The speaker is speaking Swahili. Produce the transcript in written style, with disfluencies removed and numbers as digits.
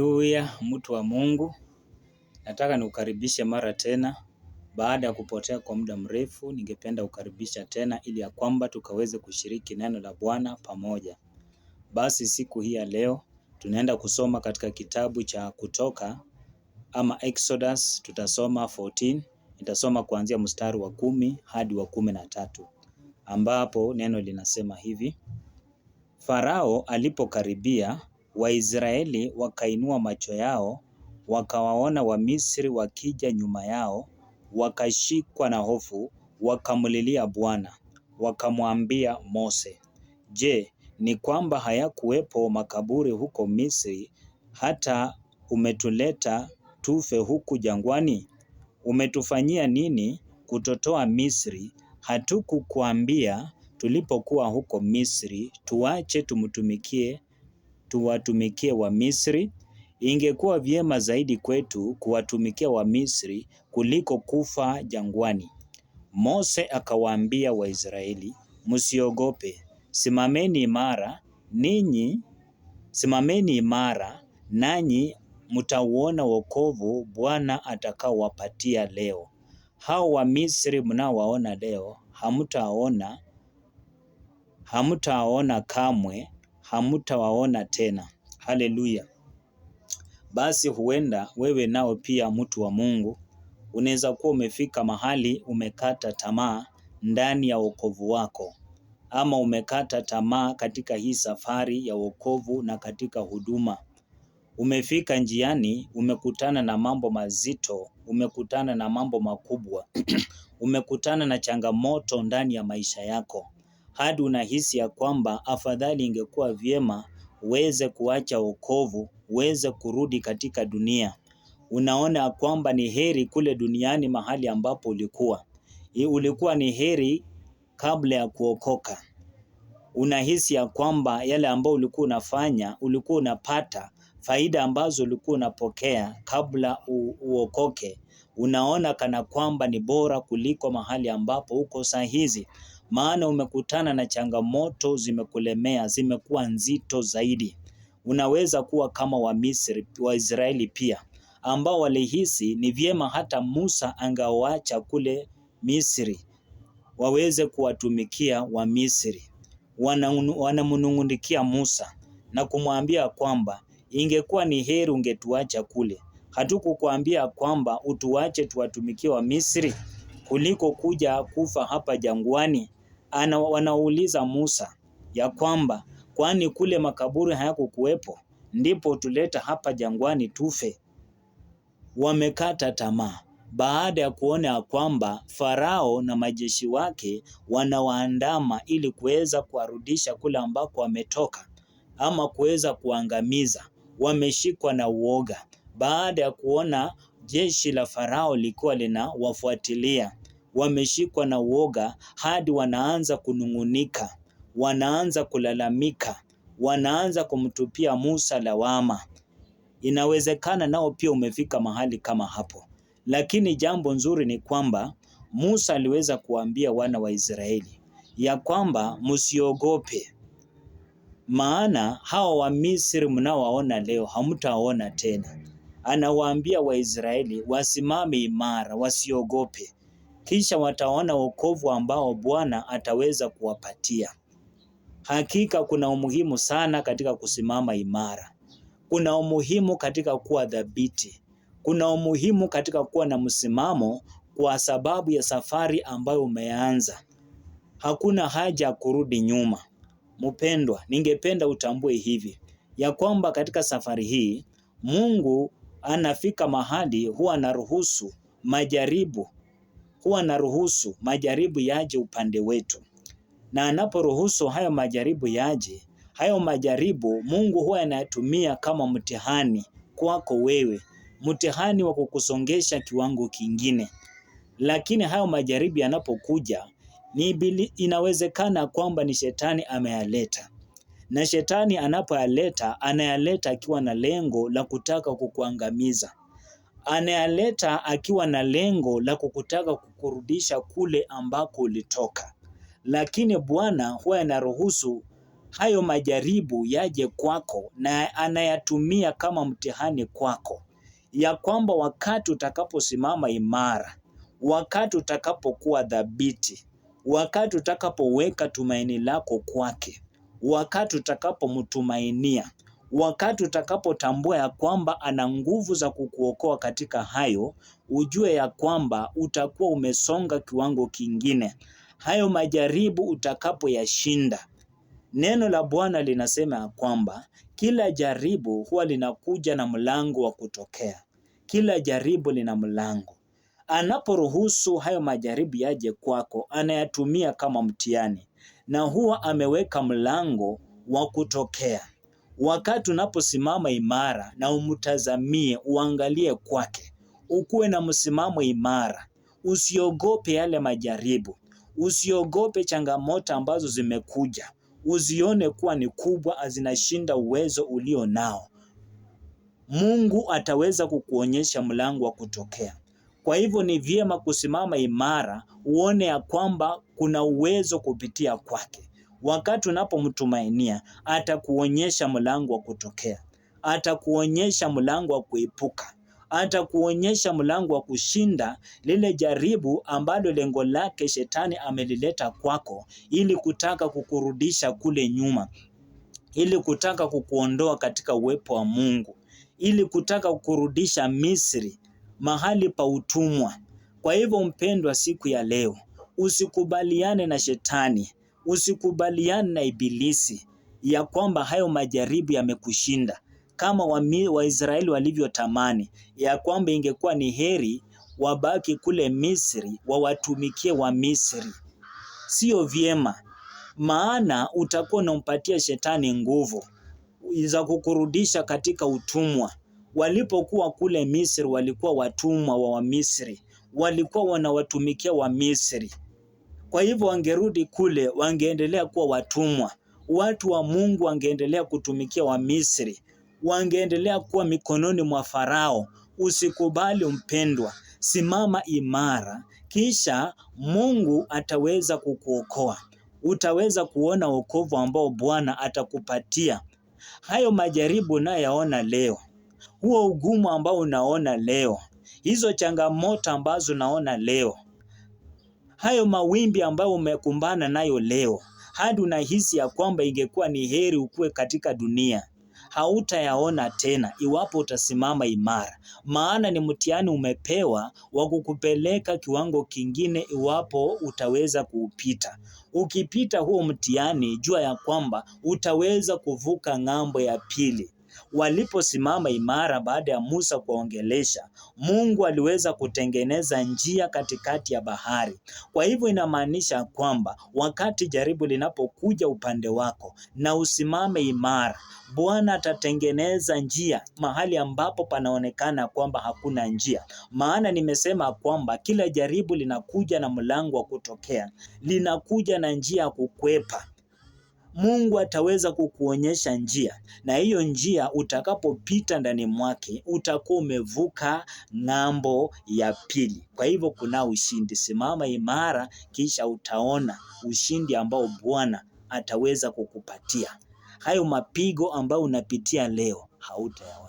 Haleluya, mtu wa Mungu, nataka nikukaribishe mara tena baada ya kupotea kwa muda mrefu. Ningependa kukaribisha tena ili ya kwamba tukaweze kushiriki neno la Bwana pamoja. Basi siku hii ya leo tunaenda kusoma katika kitabu cha Kutoka ama Exodus, tutasoma 14, nitasoma kuanzia mstari wa 10 hadi wa 13, ambapo neno linasema hivi: Farao alipokaribia, Waisraeli wakainua macho yao, wakawaona Wamisri wakija nyuma yao, wakashikwa na hofu, wakamlilia Bwana. Wakamwambia Mose, "Je, ni kwamba hayakuwepo makaburi huko Misri hata umetuleta tufe huku jangwani? Umetufanyia nini kututoa Misri? Hatukukuambia tulipokuwa huko Misri tuache tumtumikie tuwatumikie Wamisri? Ingekuwa vyema zaidi kwetu kuwatumikia Wamisri kuliko kufa jangwani." Mose akawaambia Waisraeli, "Msiogope, simameni imara ninyi, simameni imara nanyi mtauona wokovu Bwana atakaowapatia leo. Hao Wamisri mnaowaona leo hamtaona, hamtawaona kamwe, hamtawaona tena." Haleluya! Basi huenda wewe nao pia, mtu wa Mungu, unaweza kuwa umefika mahali umekata tamaa ndani ya wokovu wako, ama umekata tamaa katika hii safari ya wokovu na katika huduma. Umefika njiani, umekutana na mambo mazito, umekutana na mambo makubwa, umekutana na changamoto ndani ya maisha yako, hadi unahisi ya kwamba afadhali ingekuwa vyema uweze kuacha wokovu, uweze kurudi katika dunia. Unaona kwamba ni heri kule duniani mahali ambapo ulikuwa. Ulikuwa ni heri kabla ya kuokoka. Unahisi ya kwamba yale ambayo ulikuwa unafanya, ulikuwa unapata faida ambazo ulikuwa unapokea kabla uokoke. Unaona kana kwamba ni bora kuliko mahali ambapo uko saa hizi, maana umekutana na changamoto zimekulemea, zimekuwa nzito zaidi. Unaweza kuwa kama Wamisri, Waisraeli pia ambao walihisi ni vyema hata Musa angawaacha kule Misri waweze kuwatumikia Wamisri. Wanamnung'unikia Musa na kumwambia kwamba ingekuwa ni heri ungetuacha kule. Hatukukuambia kwamba utuache tuwatumikie Wamisri kuliko kuja kufa hapa jangwani? Wanauliza Musa ya kwamba kwani kule makaburi hayakukuwepo ndipo tuleta hapa jangwani tufe? Wamekata tamaa baada ya kuona ya kwamba Farao na majeshi wake wanawaandama ili kuweza kuwarudisha kule ambako wametoka ama kuweza kuangamiza. Wameshikwa na uoga baada ya kuona jeshi la Farao likiwa linawafuatilia. Wameshikwa na uoga hadi wanaanza kunung'unika, wanaanza kulalamika, wanaanza kumtupia Musa lawama. Inawezekana nao pia umefika mahali kama hapo, lakini jambo nzuri ni kwamba Musa aliweza kuambia wana wa Israeli ya kwamba msiogope, maana hawa Wamisri mnaowaona leo hamtawaona tena. Anawaambia Waisraeli wasimame imara, wasiogope, kisha wataona wokovu ambao Bwana ataweza kuwapatia. Hakika kuna umuhimu sana katika kusimama imara. Kuna umuhimu katika kuwa dhabiti. Kuna umuhimu katika kuwa na msimamo kwa sababu ya safari ambayo umeanza. Hakuna haja ya kurudi nyuma. Mpendwa, ningependa utambue hivi ya kwamba katika safari hii Mungu anafika mahali huwa anaruhusu majaribu, huwa anaruhusu majaribu yaje upande wetu, na anaporuhusu hayo majaribu yaje, hayo majaribu Mungu huwa anayatumia kama mtihani kwako wewe, mtihani wa kukusongesha kiwango kingine. Lakini hayo majaribu yanapokuja, inawezekana kwamba ni shetani ameyaleta, na shetani anapoyaleta, anayaleta akiwa na lengo la kutaka kukuangamiza. Anayaleta akiwa na lengo la kukutaka kukurudisha kule ambako ulitoka. Lakini Bwana huwa anaruhusu hayo majaribu yaje kwako na anayatumia kama mtihani kwako, ya kwamba wakati utakaposimama imara, wakati utakapokuwa dhabiti, wakati utakapoweka tumaini lako kwake, wakati utakapomtumainia, wakati utakapotambua ya kwamba ana nguvu za kukuokoa katika hayo, ujue ya kwamba utakuwa umesonga kiwango kingine. Hayo majaribu utakapoyashinda, neno la Bwana linasema ya kwamba kila jaribu huwa linakuja na mlango wa kutokea. Kila jaribu lina mlango. Anaporuhusu hayo majaribu yaje kwako, anayatumia kama mtihani na huwa ameweka mlango wa kutokea. Wakati unaposimama imara na umtazamie, uangalie kwake, ukuwe na msimamo imara, usiogope yale majaribu, usiogope changamoto ambazo zimekuja, uzione kuwa ni kubwa, zinashinda uwezo ulio nao. Mungu ataweza kukuonyesha mlango wa kutokea. Kwa hivyo ni vyema kusimama imara, uone ya kwamba kuna uwezo kupitia kwake. Wakati unapomtumainia, atakuonyesha mlango wa kutokea, atakuonyesha mlango wa kuepuka, atakuonyesha mlango wa kushinda lile jaribu ambalo lengo lake shetani amelileta kwako ili kutaka kukurudisha kule nyuma, ili kutaka kukuondoa katika uwepo wa Mungu, ili kutaka kukurudisha Misri, mahali pa utumwa. Kwa hivyo mpendwa, siku ya leo usikubaliane na shetani, usikubaliane na ibilisi ya kwamba hayo majaribu yamekushinda, kama Waisraeli walivyotamani ya kwamba ingekuwa ni heri wabaki kule Misri, wawatumikie wa Misri. Sio vyema, maana utakuwa unampatia shetani nguvu za kukurudisha katika utumwa. Walipokuwa kule Misri walikuwa watumwa wa Wamisri, walikuwa wanawatumikia Wamisri. Kwa hivyo wangerudi kule, wangeendelea kuwa watumwa. Watu wa Mungu wangeendelea kutumikia Wamisri, wangeendelea kuwa mikononi mwa Farao. Usikubali mpendwa, simama imara, kisha Mungu ataweza kukuokoa. Utaweza kuona wokovu ambao Bwana atakupatia. Hayo majaribu unayoyaona leo, huo ugumu ambao unaona leo, hizo changamoto ambazo unaona leo, hayo mawimbi ambayo umekumbana nayo leo, hadi unahisi ya kwamba ingekuwa ni heri ukuwe katika dunia, hautayaona tena iwapo utasimama imara. Maana ni mtihani umepewa wa kukupeleka kiwango kingine iwapo utaweza kuupita. Ukipita huo mtihani, jua ya kwamba utaweza kuvuka ng'ambo ya pili. Waliposimama imara baada ya Musa kuwaongelesha, Mungu aliweza kutengeneza njia katikati ya bahari. Kwa hivyo inamaanisha kwamba wakati jaribu linapokuja upande wako na usimame imara, Bwana atatengeneza njia mahali ambapo panaonekana kwamba hakuna njia. Maana nimesema kwamba kila jaribu linakuja na mlango wa kutokea, linakuja na njia ya kukwepa. Mungu ataweza kukuonyesha njia, na hiyo njia utakapopita ndani mwake utakuwa umevuka ng'ambo ya pili. Kwa hivyo kuna ushindi. Simama imara, kisha utaona ushindi ambao Bwana ataweza kukupatia. Hayo mapigo ambayo unapitia leo hautayaona.